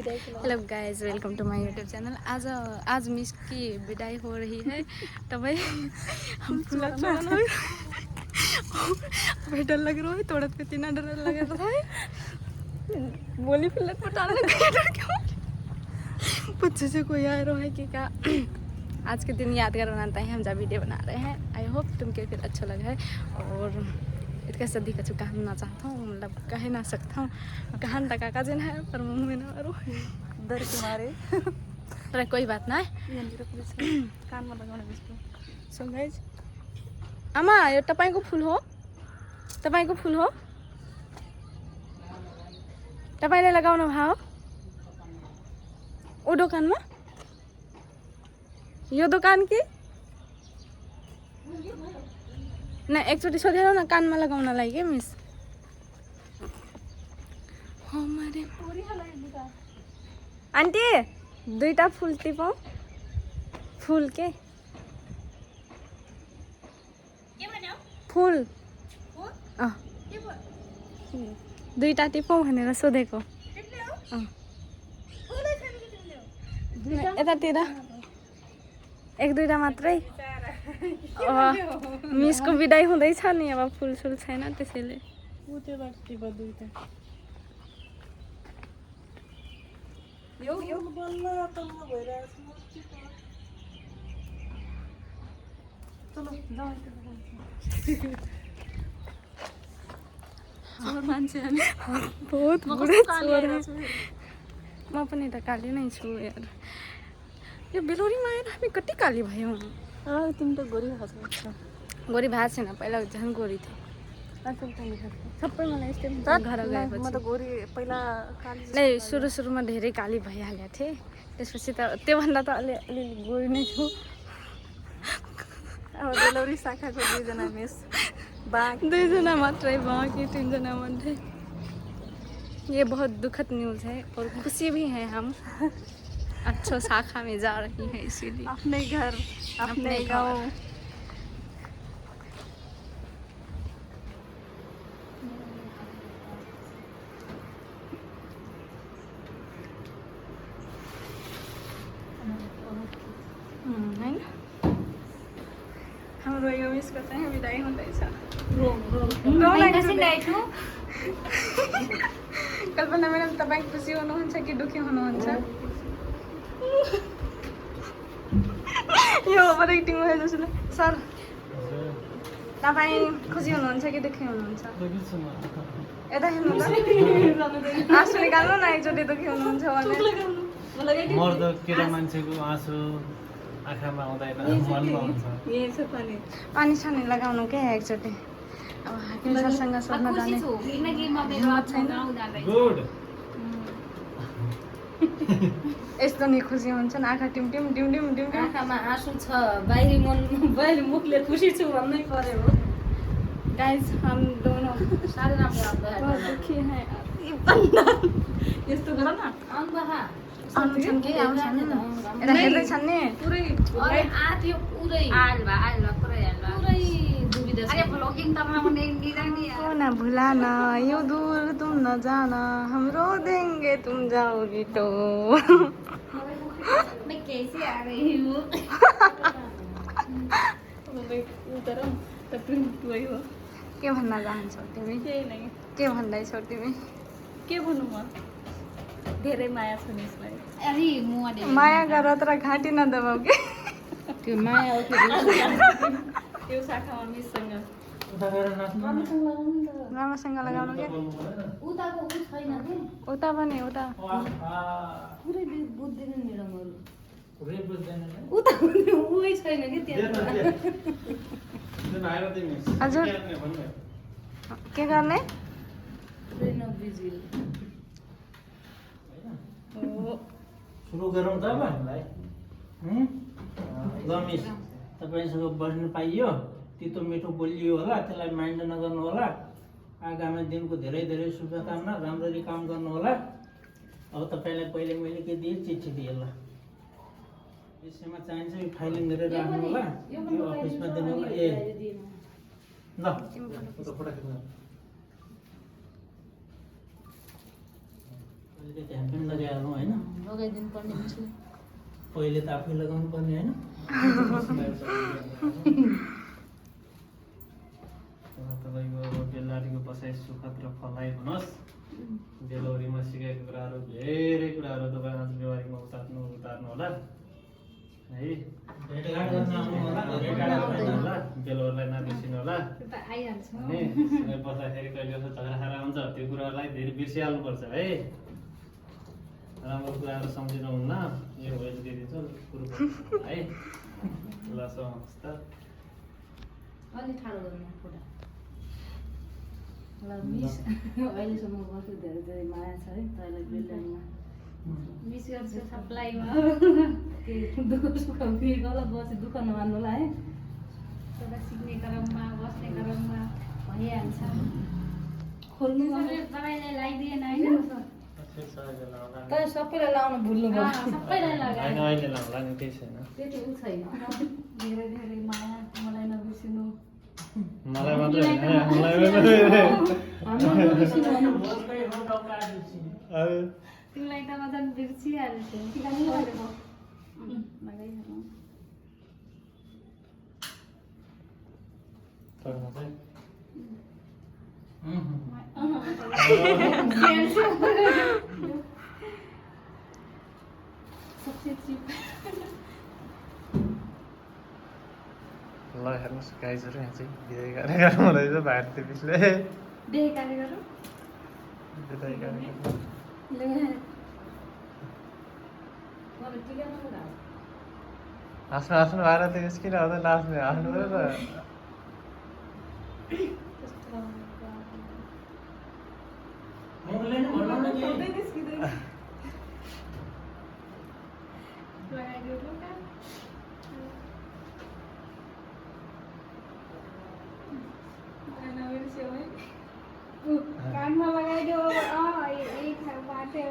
Hello guys, welcome to my YouTube channel. आज miss की विदाई हो रही है। तो भाई हम फूला चढ़ना भाई डर लग रहा है, थोड़ा पे इतना डर लग रहा है। बोली फिलत पटाने क्यों बच्चे से कोई आ रहा है कि क्या। आज के दिन यादगार बनाता है, हम जब वीडियो बना रहे हैं। आई होप तुमके फिर अच्छा लगा है। और इसका सदी का चुका कहना चाहता हूँ, मतलब कह ना सकता हूँ। कहन तक का जन है पर मुँह में ना मारो डर के मारे। तर कोई बात ना कान में लगाउने जस्तो। सो गाइज, आमा यो तपाईँको फुल हो? तपाईँको फुल हो? तपाईँले लगाउनु भयो ओ दोकानमा? यो दोकान कि न? एकचोटि सोधेर न कानमा लगाउनलाई के मिस। आन्टी दुईटा फुल टिपौँ। फुल के फुल दुईटा टिपौँ भनेर सोधेको। यतातिर एक दुईटा मात्रै। मिसको बिदाई हुँदैछ नि, अब फुलसुल छैन त्यसैले। बहुत बुढो म पनि त काली नै छु यार। यो बेलोरीमा आएर हामी कति काली भयौँ। तिमी त गोरी भएको छ। गोरी भएको छैन, पहिला झन् गोरी थियो। सबै मलाई यस्तै घर गएपछि म त गोरी पहिला काली नै सुरुमा धेरै काली भइहालेको थिएँ। त्यसपछि त त्योभन्दा त अलिअलि गोरी नै छु। अब बेलोरी शाखाको दुईजना मिस बाँकी, दुईजना मात्रै बाँकी, तीनजना मध्ये। ये बहुत दुखद न्यूज़ है और खुशी भी है। हम अच्छा शाखा में जा रही है, इसीलिए अपने घर अपने गाँव। हाम्रो यो मिसको चाहिँ विदाई हुँदैछ। कल्पना म्याडम, तपाईँ खुसी हुनुहुन्छ कि दुःखी हुनुहुन्छ? यो ओभर एक्टिङ भयो जस्तो। सर तपाईँ खुसी हुनुहुन्छ कि दुःखी हुनुहुन्छ? यता हेर्नु त, आँसु निकाल्नु न एकचोटि दुःखी हुनुहुन्छ भने। मर्द केटा मान्छेको आँसु आँखामा आउँदैन, मनमा हुन्छ। पानी सानी लगाउनु क्या एकचोटि। अब हाकिम सरसँग सोध्न जाने हिम्मत छैन। यस्तो नि खुसी हुन्छन्, आँखा टिमटिम टिमटिम टिमटिम। आँखामा आँसु छ, बाहिरी मुखले खुसी छु भन्नै पर्यो हो। गाइस, हम दोनों साह्रै राम्रो बहुत दुखी हैं। यस्तो गर न, आउँछन् कि आउँछन्, यता हेर्दैछन् नि। पुरै आथ्यो, पुरै पुरै दुविधा छ। को न भुलाना यो दूर तुम न जाना, हम रो देंगे तुम जाओगी तो। मैं कैसे आ रही हूँ? के भन्न चाहन्छौ तिमी? के भन्दैछौ तिमी? के भनौँ म? धेरै माया छ मिसलाई। अरे मुआले माया गर तर घाँटी नदबाउ के। त्यो माया हो कि त्यो शाखामा मिससँग राम्रोसँग लगाउनु के। उताको उ छैन के? उता पनि उता पुरै बुझ्दैन नि रमहरू। पुरै बुझ्दैन नि। उता पनि उही छैन के त्यहाँ। हजुर के गर्ने? पुरै नबिजिल। सुरु गरौँ त अब हामीलाई। ल मिस, तपाईँसँग बस्नु पाइयो, तितो मिठो बोलियो होला, त्यसलाई माइन्ड नगर्नु होला। आगामी दिनको धेरै धेरै शुभकामना, राम्ररी काम गर्नु होला। अब तपाईँलाई पहिले मैले के दिएँ, चिठी दिएँ ल। विषयमा चाहिन्छ यो फाइलिङ गरेर राख्नु होला, यो अफिसमा दिनु होला। ए ल फोटो खिच्नु। अलिकति ध्यान पनि लगाइहालौँ होइन लगाइदिनु पर्ने मिसले पहिले त आफै लगाउनु पर्ने होइन तपाईँको बेलारीको बसाइ सुखद र फलाइ हुनुहोस् बेलौरीमा सिकाएको कुराहरू धेरै कुराहरू तपाईँ आज व्यवहारिकमा उतार्नु होला है भेटघाट गर्न आउनु होला बेलौरलाई नबिर्सिनु होला आइहाल्छ अनि बस्दाखेरि कहिले कस्तो झगडा खारा हुन्छ त्यो कुराहरूलाई धेरै बिर्सिहाल्नुपर्छ है राम्रो कुराहरू सम्झिनुहुन्न यो भोइस दिइदिन्छ कुरो है ल हवस् त अलि ठाडो गर्नु कुरा ल मिस अहिलेसम्म बस्नु धेरै धेरै माया छ है तैँलाई बेलुकामा मिस गर्छु सबैमा के दुःख सुख के गलत बसी दुःख नमान्नुलाई है एउटा सिक्ने क्रममा बस्ने क्रममा भइहाल्छ खोल्नु तपाईँलाई लगाइदिएन होइन तर सबैलाई लाउनु भुल्नु भयो सबैलाई लगाएन अहिले लाउँला नि केही छैन त्यति उ छैन धेरै धेरै माया मलाई नबिर्सिनु मलाई मात्रै होइन हामीलाई तिमीलाई त मजा बिर्सिहाल्छु ल हेर्नुहोस् गाइजहरू यहाँ चाहिँ बिदाई कार्यक्रम हुँदैछ भारतीय पिसले बिहे कार्यक्रम बिदाई कार्यक्रम हाँस्नु हाँस्नु भएर त यस किन आउँदा नाच्ने हाँस्नु पऱ्यो त कानमा लगाइदियो यही बाटो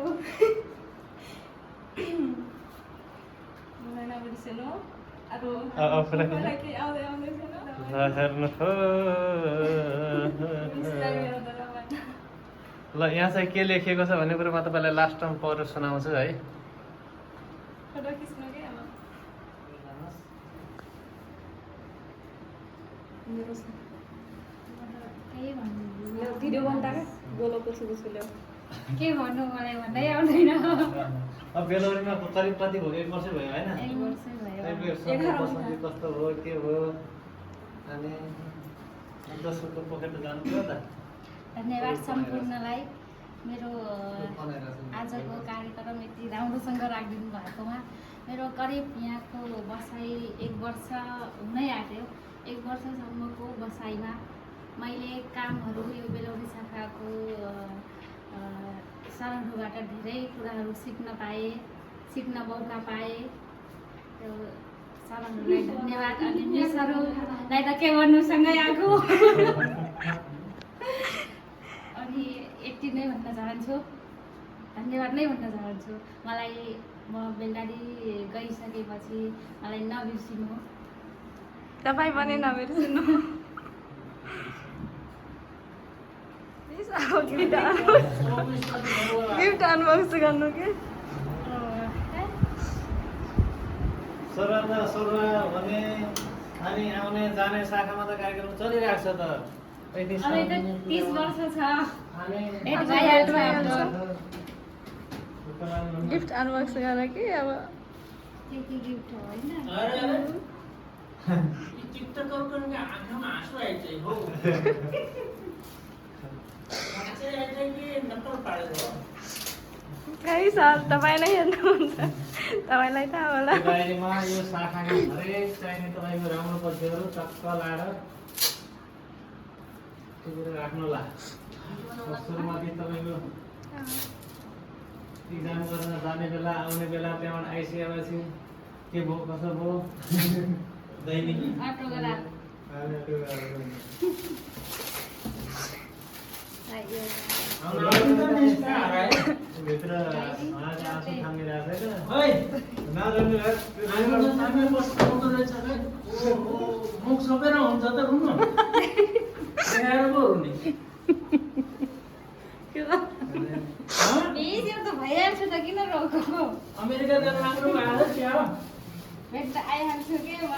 मलाई नबिर्सिनु अब मलाई के आउँदै आउँदैछ ल हेर्नु ल यहाँ चाहिँ के लेखिएको छ भन्ने कुरो म तपाईँलाई लास्ट टाइम पढेर सुनाउँछु है फोटो खिच्नु के अब केही भन्नु भिडियो बनाउँदा बोलोको छु उसले के भन्नु मलाई भन्दै आउँदैन अब बेलौरीमा करिब कति भयो 1 वर्ष भयो होइन 1 वर्षै भयो कस्तो हो के हो अनि दोस्रोको पोखेट जानु पर्यो त धन्यवाद सम्पूर्णलाई मेरो आजको कार्यक्रम यति राम्रोसँग राखिदिनु भएकोमा मेरो करिब यहाँको बसाइ 1 वर्ष हुनै आँट्यो 1 वर्षसम्मको बसाइमा मैले कामहरू यो बेलौरी शाखाको सरहरूबाट धेरै कुराहरू सिक्न मौका पाएँ त्यो सरहरूलाई धन्यवाद अनि मिसहरूलाई त के भन्नुसँगै आएको अनि यति नै भन्न चाहन्छु धन्यवाद नै भन्न चाहन्छु मलाई म बेलगाडी गइसकेपछि मलाई नबिर्सिनु तपाईँ पनि नबिर्सिनु गिफ्ट अनबक्स गर्नु के सरुवा भने अनि आउने जाने शाखामा त कार्यक्रम चलिरहेको छ त अब त 30 वर्ष छ गिफ्ट अनबक्स गर कि अब के गिफ्ट हो होइन खै सर तपाईँ नै हेर्नुहुन्छ तपाईँलाई थाहा होला बाहिरमा यो शाखामा हरेक चाहिने तपाईँको राम्रो पक्षहरू चक्क लाएर राख्नु होला सुरुमाथि तपाईँको इक्जाम गर्न जाने बेला आउने बेला त्यहाँबाट आइसकेपछि के भयो कसो भयो दैनिक भित्र आँसु मुख सबै हुन्छ त रुनु बेसी त भइहाल्छ छु त किन रोको अमेरिका जान राम्रो भयो क्या हो भेट्न आइहाल्छु के म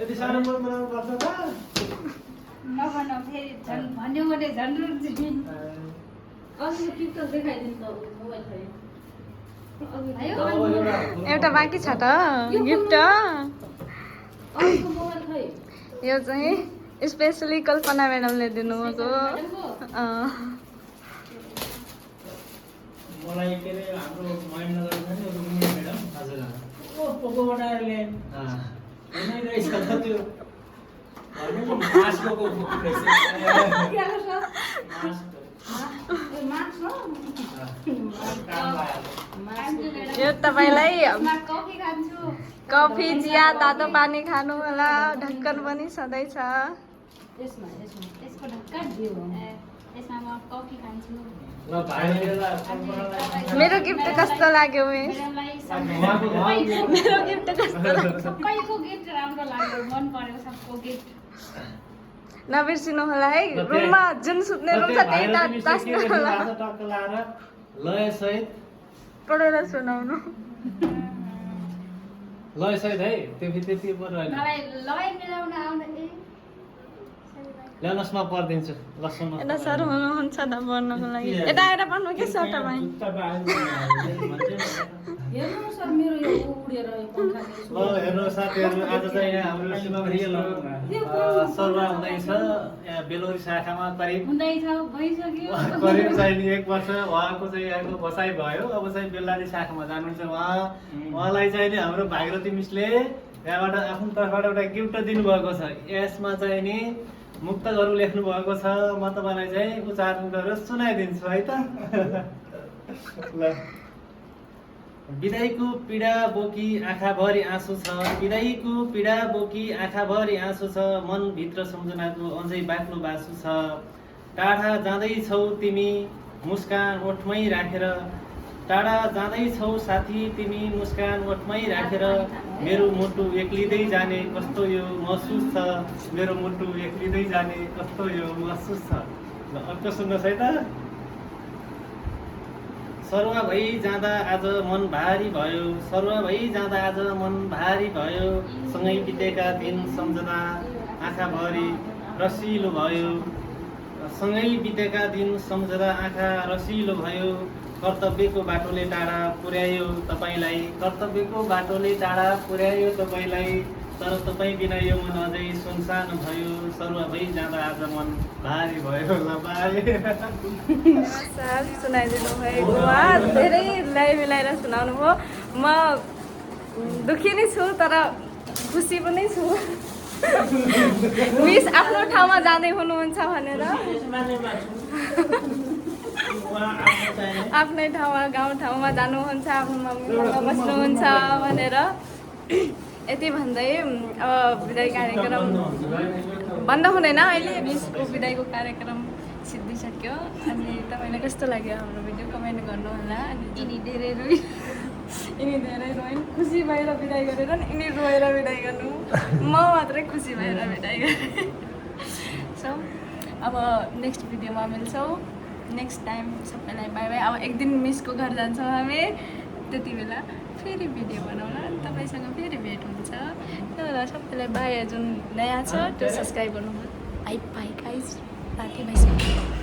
यति सानो मन बनाउनु पर्छ त नभन फेरि झन् भन्यो भने झन् रुन्छु नि अघि टिकटक देखाइदिनु त मोबाइल खै एउटा बाँकी छ त गिफ्ट अघिको मोबाइल खै यो चाहिँ स्पेसली कल्पना म्याडमले दिनुभएको मलाई के अरे हाम्रो महेन्द्रनगर छ नि रुक्मिनी म्याडम हजुर ओ पोकोबाट आएर ल्याइन् होइन रहेछ त त्यो मास्कको रहेछ मास्क यो तपाईँलाई कफी खान्छु कफी चिया तातो पानी खानु होला ढक्कन पनि सधैँ छ यसमा यसको ढक्कन यसमा म कफी खान्छु ल भाइलाई मेरो गिफ्ट कस्तो लाग्यो मिस सबैलाई मेरो गिफ्ट कस्तो लाग्यो सबैको गिफ्ट राम्रो लाग्यो मन पर्यो सबको गिफ्ट नबिर्सिनु होला है रुममा जुन सुत्ने रुम छ त्यही तास्नु होला टक्क लाएर लय सहित पढेर सुनाउनु लय सहित है त्यति पर मलाई लय मिलाउन आउँदैन ल्याउनुहोस् म पढिदिन्छु ल सुन्नु यता सर हुनुहुन्छ त पढ्नको लागि यता आएर पढ्नु के सर तपाईँ हेर्नु सर मेरो यो उडेर यो पंखा ल हेर्नु साथीहरू आज चाहिँ यहाँ हाम्रो सिमरियल सर्वा हुँदैछ यहाँ बेलोरी शाखामा करिब हुँदैछ भइसक्यो करिब चाहिँ नि 1 वर्ष उहाँको चाहिँ यहाँको बसाइ भयो अब चाहिँ बेलारी शाखामा जानुहुन्छ उहाँलाई चाहिँ नि हाम्रो भागीरथी मिसले यहाँबाट आफ्नो तर्फबाट एउटा गिफ्ट दिनुभएको छ यसमा चाहिँ नि मुक्तकहरू लेख्नु भएको छ म तपाईँलाई चाहिँ उच्चारण गरेर सुनाइदिन्छु है त ल विदाईको पीडा बोकी आँखाभरि आँसु छ विदाईको पीडा बोकी आँखाभरि आँसु छ मनभित्र सम्झनाको अझै बाक्लो बासु छ टाढा जाँदैछौ तिमी मुस्कान ओठमै राखेर टाढा जाँदैछौ साथी तिमी मुस्कान ओठमै राखेर मेरो मुटु एक्लिँदै जाने कस्तो यो महसुस छ मेरो मुटु एक्लिँदै जाने कस्तो यो महसुस छ ल अर्को सुन्नुहोस् है त सरुवा भई जाँदा आज मन भारी भयो सरुवा भई जाँदा आज मन भारी भयो सँगै बितेका दिन सम्झना आँखाभरि रसिलो भयो सँगै बितेका दिन सम्झदा आँखा रसिलो भयो कर्तव्यको बाटोले टाढा पुर्यायो तपाईँलाई कर्तव्यको बाटोले टाढा पुर्यायो तपाईँलाई तर तपाईँ बिना यो मन अझै सुनसान भयो सरुवा भई जाँदा आज मन भारी भयो ल बाई सर सुनाइदिनु भएको धेरै ल्याइ मिलाएर सुनाउनु भयो म दुखी नै छु तर खुसी पनि छु मिस आफ्नो ठाउँमा जाँदै हुनुहुन्छ भनेर आफ्नै ठाउँमा गाउँ ठाउँमा जानुहुन्छ आफ्नो मम्मीसँग बस्नुहुन्छ भनेर यति भन्दै अब विदाई कार्यक्रम भन्दा हुँदैन अहिले मिसको विदाईको कार्यक्रम सिद्धिसक्यो अनि तपाईँलाई कस्तो लाग्यो हाम्रो भिडियो कमेन्ट गर्नुहोला अनि यिनी धेरै रोइन् खुसी भएर विदाई गरेर यिनी रोएर विदाई गर्नु म मात्रै खुसी भएर विदाई गरेँ सो अब नेक्स्ट भिडियोमा मिल्छौँ नेक्स्ट टाइम सबैलाई बाई बाई अब एक दिन मिसको घर जान्छौँ हामी त्यति बेला फेरि भिडियो बनाउला अनि तपाईँसँग फेरि भेट हुन्छ त्यही सबैलाई बाई जुन नयाँ छ त्यो सब्सक्राइब गर्नु बाई बाई गाइज साथी भाइसँग